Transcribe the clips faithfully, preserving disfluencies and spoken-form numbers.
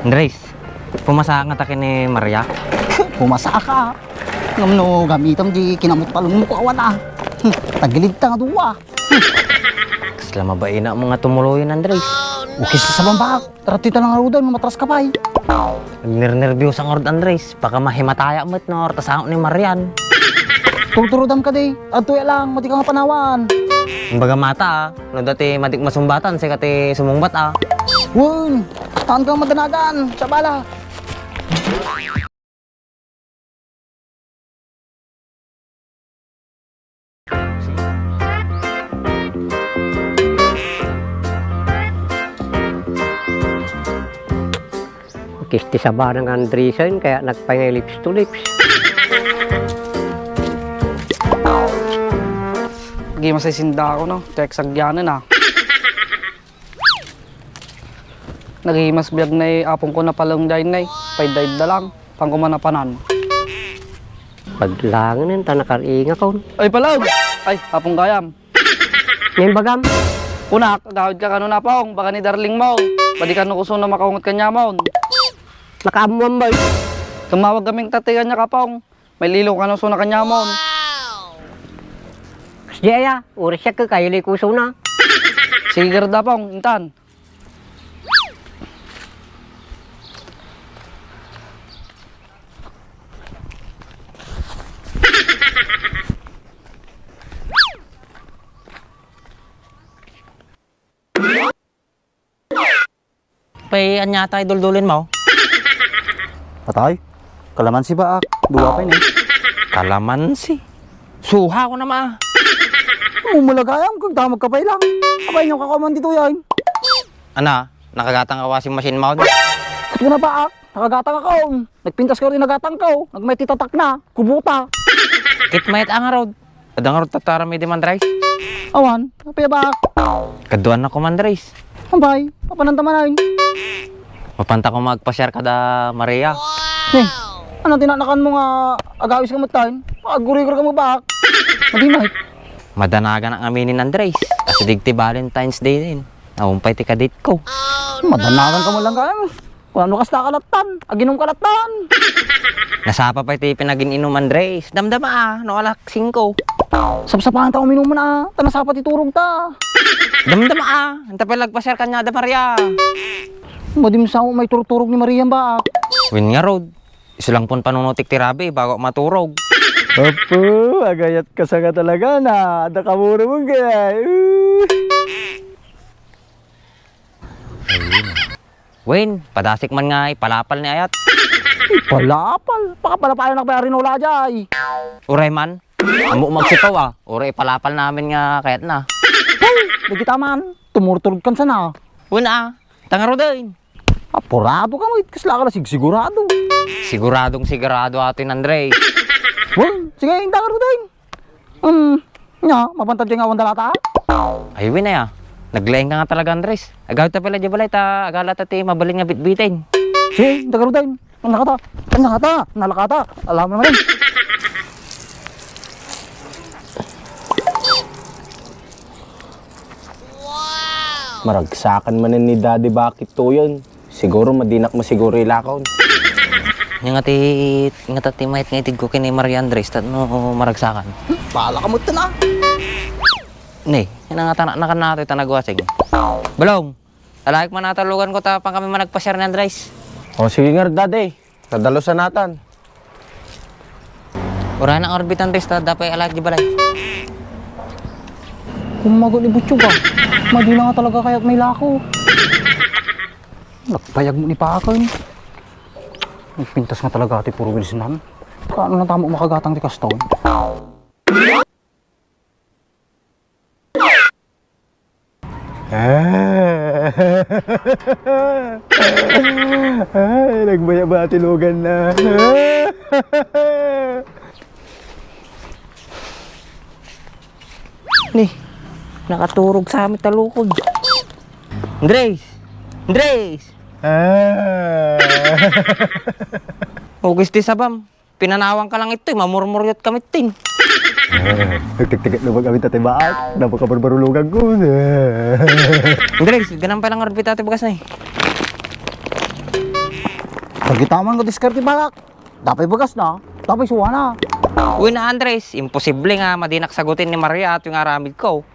Andres, pumasa nga ta ken ni Maria. Pumasa ka. Ngem no gamitam di kinamut palengmo ko awan a. Hmm, tagilid ta nga dua. Hmm. Kasla mabainmo nga tumuloyen, Andres. Ukis sa bambak. Tara, ti ta lang arudan, matras ka pay. Nagnernerbios ang orod, Andres. Baka mahimataya met no ortasango ni Marian. Turturudam ka di. Adtoy lang, madi ka nga panawan. Imbaga mata, ah. No dati madik masumbatan, sika ti sumungbat, ah. Wen, taan ka madanagan. Siya bala. Kisti sabana nga Andresen, kaya nagpangay lips to lips. Di masay sindako, no? Text agyanan, ah. Nagimas biag nay apong ko napaleng daytoy, paydaydda lang, pang ko man napanan. Paglangen ta nakaringa kon. Ay, paleng! Ay, apong gayam. Naimbagam? Kunak, agawid ka kano napong, baka ni darling mo. Padi kano kuso na makaungot kanyamon. Nakaammuan bay. Tumawag kaming tatigan niya kapong. May lilo kano suna kanyamon. Kasdi aya, oras siya ka, kayo lay kusuna. Sige, garda pong, intan. Pay, ania tay duldulinmo? Atay, kalamansi baak. Dua pay ni. Kalamansi? Suha ko na ma. Mumulagayam, kagdamag ka pay lang. Apay, inyo kakuaman ditoy ay. Ana, nakagatang ka washing machine mo? Kat ko na baak, nakagatang ako. Nagpintas ko rin nagatang ko. Nagmay titatak na, kubuta. Kit mayat ang arod. Adda ngarud tattara mi di Mandres? Awan, apay a baak? Kaduan na ko Mandres. Abay, papananta man ay. Mapanta ko magpasiar kada Maria. Eh, ano tinanakan mo nga agawis ka mutain? Agurigor ka mo baak. Madimay. Madanagan ang aminin Andres. Kasi digti Valentine's Day din. Naumpay ti kadit ko. Madanagan ka mo lang ka. Kuan, no kasta ka lattan, aginom ka lattan. Nasapa pay ti pinagin-inum, Andres. Damdama, ah, no alak singko. Sapsapahan ta uminum na, ta nasapa ti turog ta. Damdama, ah, anta pay lagpasiar kanya da Maria. Madim sa may turturog ni Maria ba? Win nga rod. Isu lang pon panunutik ti rabi bago maturog. Apo, agayat ka sa nga talaga na. Ada ka muro mong gayay. Wen, padasik man nga ipalapal ni ayat. Ipalapal? Pakapalapal na kaya rin wala jay. Uray man, amo magsipaw ah. Uray ipalapal namin nga kayat na. Hey, di kita man. Tumurturog kan sana. Wen ah, tangaruden. Apurado ka mo, it kasla ka la sigsigurado. Siguradong sigurado atin, Andres. Wen, sige, tangaruden. Hmm, nya, mapantad nga awan dalata? Ay, Win, ay, ah. Naglaing ka nga talaga, Andres. Agawid ta pala di balay, ta agala ta ti mabalin nga bitbitin. Si, dagarudan. Nalakata, nalakata, nalakata. Alam mo naman. Maragsakan man ni Daddy, bakit to yun? Siguro madinak mo siguro ilakaw. Nya nga ti, nga ta ti mayat nga itid ko ken ni Maria Andres, tapno maragsakan. Bahala ka mo ito na. Ne, ina nga tanak na kan nato ita nagwasing. Balong, alaik man natalugan ko ta pang kami managpasiar ni Andres. O, sige nga, Daddy. Nadalusan natan. Urana nga orbitan, Andres, ta dapay alaik di balay. Kumago ni Butchog, ah. Madina nga talaga kayat may lako. Nagpayag mo ni Pakon. Nagpintas nga talaga ti puro Wilsonan. Kaano na tamo makagatang ti kaston? Ah. Ay, nagbayabati lugan na. Ni, nakaturog sa amin talukod. Andres! Andres! Ah. Ugis ti sabam. Pinanawan ka lang itoy, mamurmuryot kami tin. Ah, nagtigtigat na ba kami tatay baak? Napakabarbarulogan ko. Andres, ganun pa lang arbita ti bagas na eh. Tagita man nga diskarte, Baak. Dapay bagasna, dapay suana. Wen a, Andres, imposible nga madinak sagutin ni Maria ti aramidko.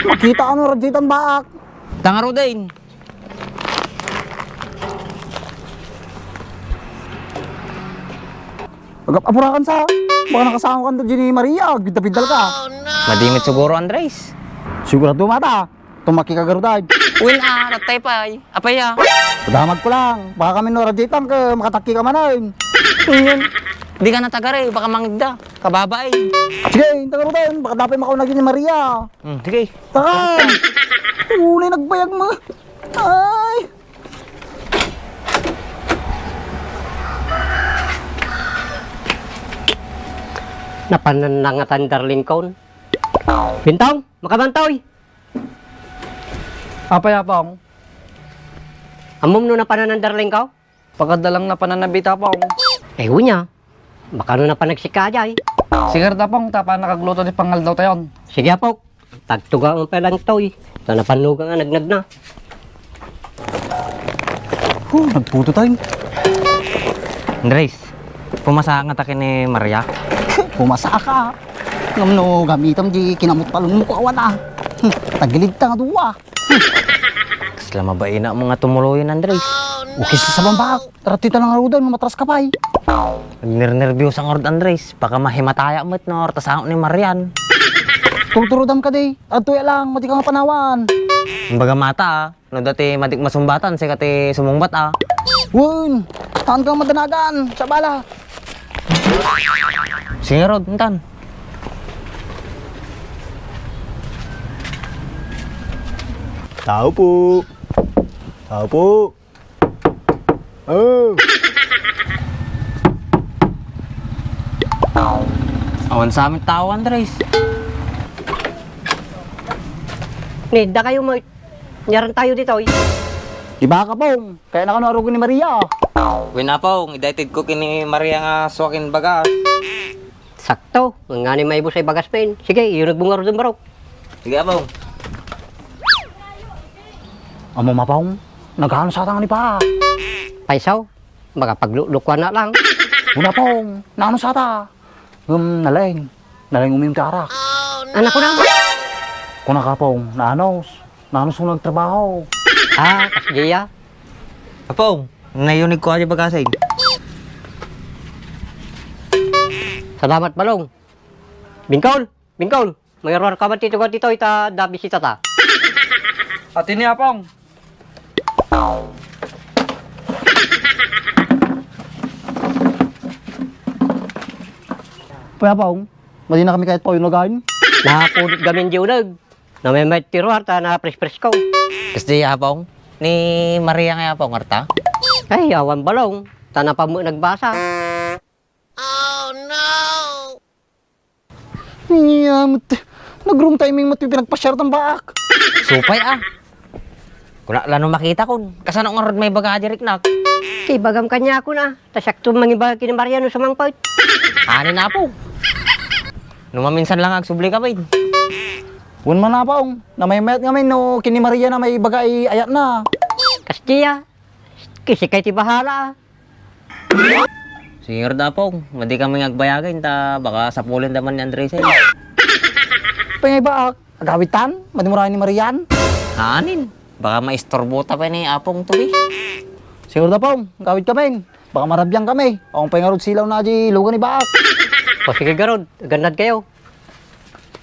Makita ano radjay tan, Baak. Tangaruden. Agap-apurakan sa. Baka nakasamokan to ni Maria, agpidda-piddalka. Madi met siguro, Andres. Sigurado mata. Tumakki ka garud ay. Wen a, natay pay. Apay a? Padamagko lang. Baka kami no radjay tan, ke, makatakki ka manen. Wen. Dika natagari, baka mangidda. Kababain. Sige, inta garud ay. Baka dapay makauna ni Maria. Hmm, sige. Takan! Unay nagbayag mo. Ay! Napanan na nga tan darling kon. Bintang, makamantoy! Apay, Apong? Ammom no napanan an darling ko? Pagkadalang napanan na bita, Apong. Ay, unya. Baka no napanagsika jay. Sige, Apong, ta panakagluto ti pangaldaw tayon. Sige, Apok. Tagtugaon pa lang toy. Ta napannugan nga nagnagna. Huh, nagputo tayo. Andres, pumasa nga ta ken ni Maria. Pumasa ka. Ngem no gamitam di kinamut talon mo kawan ah. Hmm, tagilid ta nga dua. Kasla mabaina mo nga tumuloyen, Andres. Ukis sa bambak. Tara, ti ta lang arudan, matras ka pay. Nagnernerbiyosa ngarud, Andres. Baka mahimataya met no, arta sango ni Marian. Turturudam ka, di. Adtoy lang, madi ka nga panawan. Kumbaga mata, ah. No dati madik masumbatan, sika ti sumungbat, ah. Wen, taan kang madanagan. Sabala. Sige, Rod, intan. Tao po. Tao po. Oh. Awan sa amin tao, Andres. Ni, da kayo mo, nyaran tayo dito, eh. Iba ka, Pong. Kaya na kano arugo ni Maria. Wen, Apong, idaytid ko kini Maria nga suakin bagas. Sakto, ngani maibus ay bagas pen. Sige, iyo nagbunga rudin barok. Sige, Apong. Amo, Apong, nagano sa tanga ni pa? Paisaw, baka pagluklukuan na lang. Una, Pong, nano sa ta? Ngem nalaing, nalaing uminom ti arak. Anak ko na. Kuna ka, Pong, nanos. Nanos mo nagtrabaho. Ah, kasdiya. Apong, nayunig ko aja bagasin. Salamat, Balong. Bingkol, Bingkol. Mangiruar ka man ti tuga ditoy ta da bisita ta. Ati ni Apong. Kuya Pong, madi na kami kahit pauyunagan. Napudot gamin di uneg. Namay-mayat ti ruar ta napres-presko. Kasdi, Apong? Ni Maria nga, Apong, arta? Ay, awan, Balong. Ta napammo nagbasa. Nia met, nag-wrong timing met ti pinagpasiar tan baak. Supay, ah. Kuna la no makita kon. Kasano ngarud maibaga a diriknak? Ti ibagam kaniakon, ah. Ta siakto mangibaga ken ni Maria no sumangpet. Anin, Apo. No maminsan lang agsubli ka, bay. Wen man, Apong. Namaymayat ngamin no ken ni Maria na maibaga ay ayatna. Kasdiya. Kisi kay ti bahala, ah. Sige, Rod, Apong. Madi kami nga agbayagen ta baka sapulen da man ni Andres, eh. Pengay baak, agawid tan? Madi mo rayen ni Marian? Anin? Baka maistorbo ta pay ni Apong to, eh. Sige, Rod, Apong. Agawid kami. Baka marabian kami. Awan pay ngarud silaw na di lugan ni baak. O, sige, garud. Agannad kayo.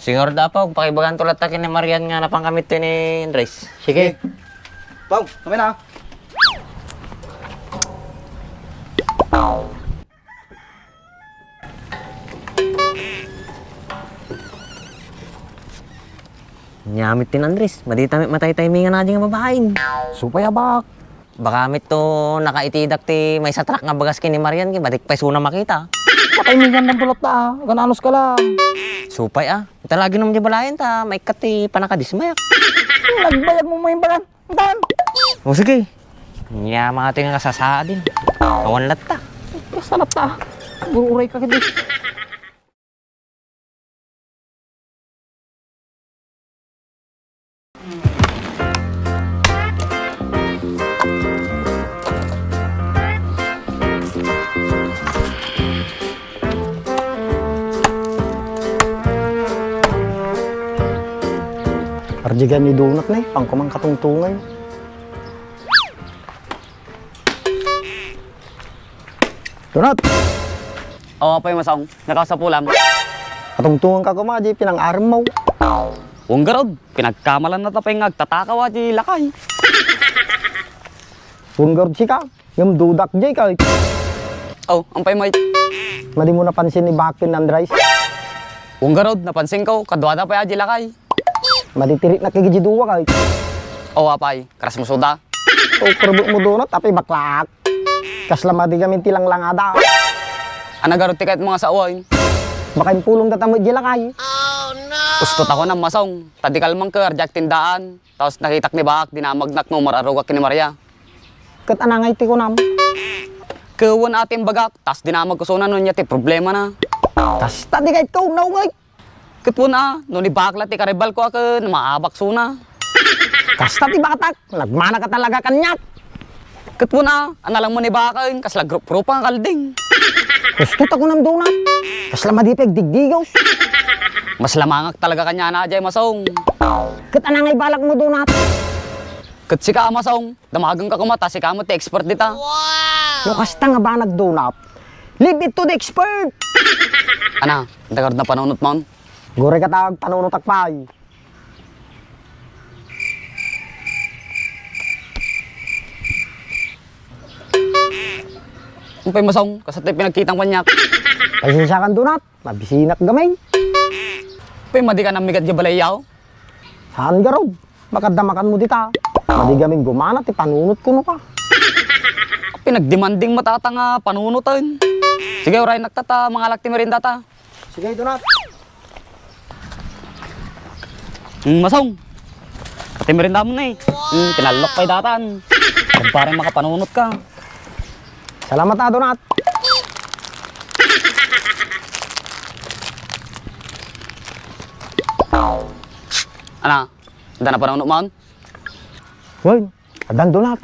Singer da, Apong, pakibagan to latta ken ni Marian nga napan kami ti ni Andres. Sige. Pong, kami na. Nia met ti ni Andres, madi ta met matay-taymingan a di nga babain. Supay a baak. Baka met to nakaitidak ti maysa truck nga bagas ken ni Marian, ket madi pay isuna makita. Patay mi gandang pulat ta, ah. Gananos ka lang. Supay, ah. Ita lagi naman di balayan ta, maikkat ti panakadismayak. Nagbayag mo mo yung bagan. Tan! O, sige. Nia, mga ito yung kasasaadin. Awan latta. Basta latta. Bururay ka, kadi. Diay ni Donut ne, pangkuman katungtungay. Donut! O, apay, Masong, nakasapulam. Katungtungan ka koma, diay pinang-arem mo. Wen garud, pinagkamalan na ta pay nga agtatakaw a diay lakay. Wen garud sika, ngem dudak diay ka. O, apay, may. Madi mo napansin ni Bakin Andres? Wen garud, napansin ko, kaduada pay a diay lakay. Madi tirik na kay diay dua ka. O, apay, karas mo suda. O, kurbet mo Donut, apay baklak. Kasla madi gamin ti langlangada. Ania garud ti kayat mo nga sawen? Baka impulong data met diay lakay. Usto ta kunam, Masong, ta di kalman ket ardiak tindaan. Tapos nakitak ni Baak, dinamagnak no mararugak ni Maria. Ket ania ngay ti kunam? Ket wen a ti imbagak, tas dinamag ko suna no ania ti problema na. Kasta di kayat ko, naungay. Ket wen a, no ni Baak la ti karibal ko a ket maabak suna. Kasta ti batak, nagmana ka talaga kaniak. Ket wen a, ania lang mo ni Baak, kasla grup-grupa nga kalding. Usto ta kunam Donut, kasla madi pay agdigdigos. Mas lamangak talaga kaniana, diay Masong. Ket ania ngay balak mo Donut? Ket sika, Masong, damagen ka koma ta sika met ti expert dita. No kasta nga banag Donut, leave it to the expert. Ania, ania garud napanunot mo? Uray ka ta agpanunotak pay. Apay Masong, kasta ti pinagkitang kaniak. Pasensiakan Donut, mabisinak gamin. Apay madi ka nammigat diay balayyo? Saan garud? Makadamakan mo dita. Madi gamin gumana ti panunot ko no ka. Pinagdemanding mo ta ta nga panunoten. Sige, uray nak ta ta, mangalak ti merienda ta. Sige, Donut. Mm, Masong. Pati merienda mo na eh. Mm, pinallok pay datan. Kumpare, makapanunot ka. Salamat, ah, Donut. Ania, adda napanunot mo? Wen, addan Donut.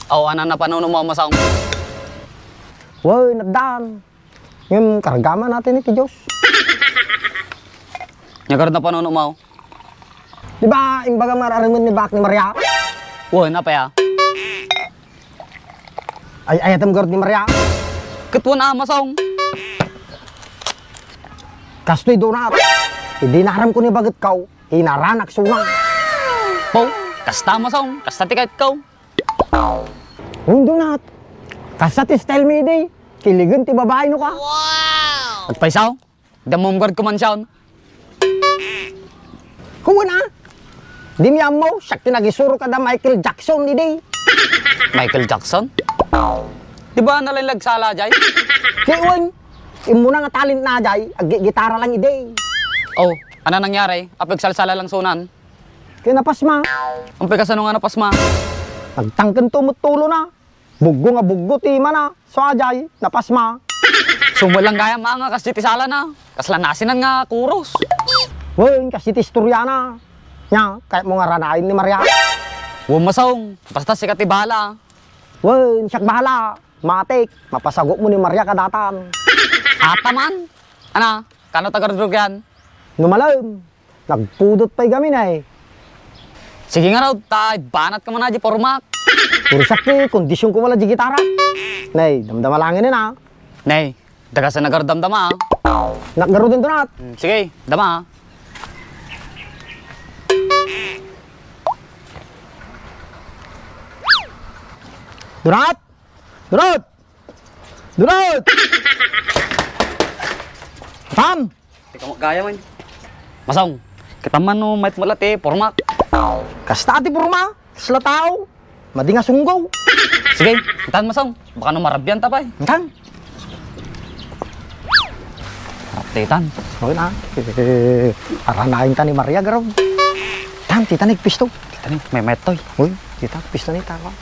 O, ania napanunot mo, Masong? Wen, addan. Ngem karga man natin iti Diyos. Ania garud napanunot mo? Di ba, imbagam nga ar-aramid ni Baak ni Maria? Wen, apay a? Ay, ayatem garud ni Maria? Ket wen a, Masong. Kastoy Donut. Idi naaramko ni bagetko, inaranak suna. Po, kasta, Masong, kasta ti kayatko. Wen, Donut. Kasta ti style mi idi. Kiligen ti babai no ka. Agpayso? Dammom garud komansion. Kuwen a. Di mi ammo, siak ti nagisuro kada Michael Jackson idi. Michael Jackson? Di ba nalaing lagsala jay? Kuwen. Immuna nga talent na jay, aggigitara lang idi. O, ania nangyari? Apay agsalsala lang sunan? Ket napasma. Apay kasano nga napasma? Nagtangken to met tulona. Buggo nga buggo ti imana. So, a jay, napasma. Sumuleng gayam a nga kasdi ti salana. Kasla nasinan nga kuros. Wen, kasdi ti istoriana. Nia, kayatmo nga aranayen ni Maria? Wen, Masong. Basta sika ti bahala. Wen, siak bahala. Matik, mapasagupmo ni Maria kadatan. Ataman? Ania, kaano ta garud rugian? No malem, nagpudot pay gamin ay. Sige ngarud, ta ibanat ka man a jay pormak. Puro siak ti kondisionko la jay gitara. Nay, damdama laengen a. Nay, dagasen a garud damdama a. Nak garuden Donut. Hmm, sige, dama a. Donut! Donut! Donut! Tan! Ikaw gayam. Masong, kitam man no maitmo la ti pormak. Kasta ti porma, kasla tao, madi nga sunggo. Sige, tan Masong, baka no marabian ta pay. Tan. Ati tan. Okay na. Aranayen ta ni Maria garud. Tan, ti tan agpisto. Ti tan, may metoy. Uy, ti tan, pisto ni tao.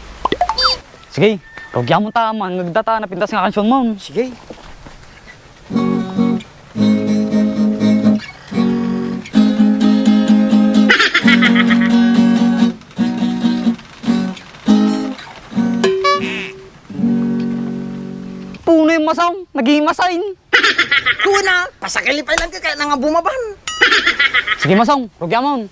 Sige, rugiamon ta, mangngegda ta napintas nga kansionmon. Sige. Puno yung Masong, naging masain. Kuna, pasakili pa lang ka, kaya na nga bumaban. Sige, Masong, rugiamon.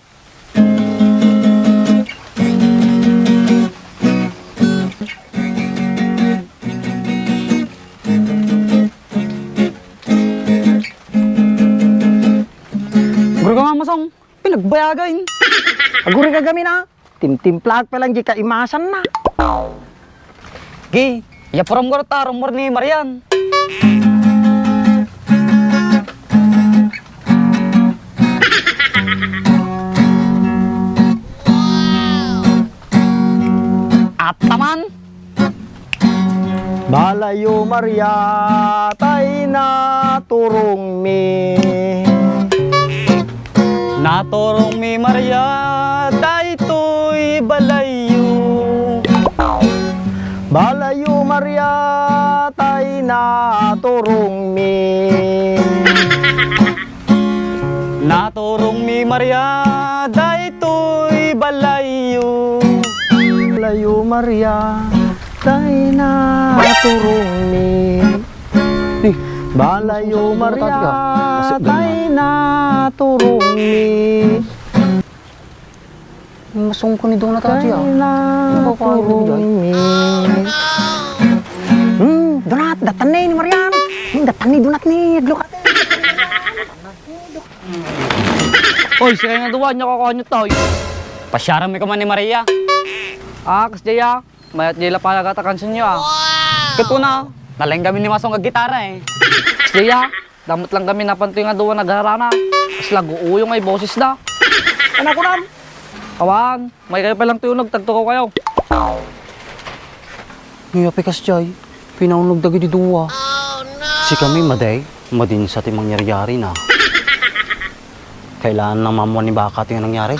Agbayagen. Agurigagamin a. Timtimplaak pa lang di kaimasanna. Gi, ya puram garta, rumor ni Marian. Ataman. Balayyo, Maria, tay naturongmi. Naturongmi, Maria, daytoy balayyo. Balayyo, Maria, tay naturongmi. Naturongmi, Maria, daytoy balayyo. Balayyo, Maria, tay naturongmi. Di, balayyo, Maria, tay naturongmi. Masungko ni Donut aja. Tay naturongmi. Hmm, Donut, dattan ni Marian. Hmm, dattan ni Donut ni Glokate. Oy, sika nga duwa, nya kakuanyo toy. Pasiaram mi koma ni Maria. Ah, kas diya, mayat diya la payag ata kansionyo, ah. Ket kuna, nalenggamin ni Masong ag gitara, eh. Kas diya, damot lang kami napantoy nga duwa nagarana. Kasla guuyo nga ibosesda. Ano kunam? Awan, may kayo pa lang tuyunog, tagtukaw kayo. Ni api kas jay, pinauneg dagiti dua. Sikami, maday, madinsa ti mangyaryari na. Kailangan na mamuan ni baka ti nangyari.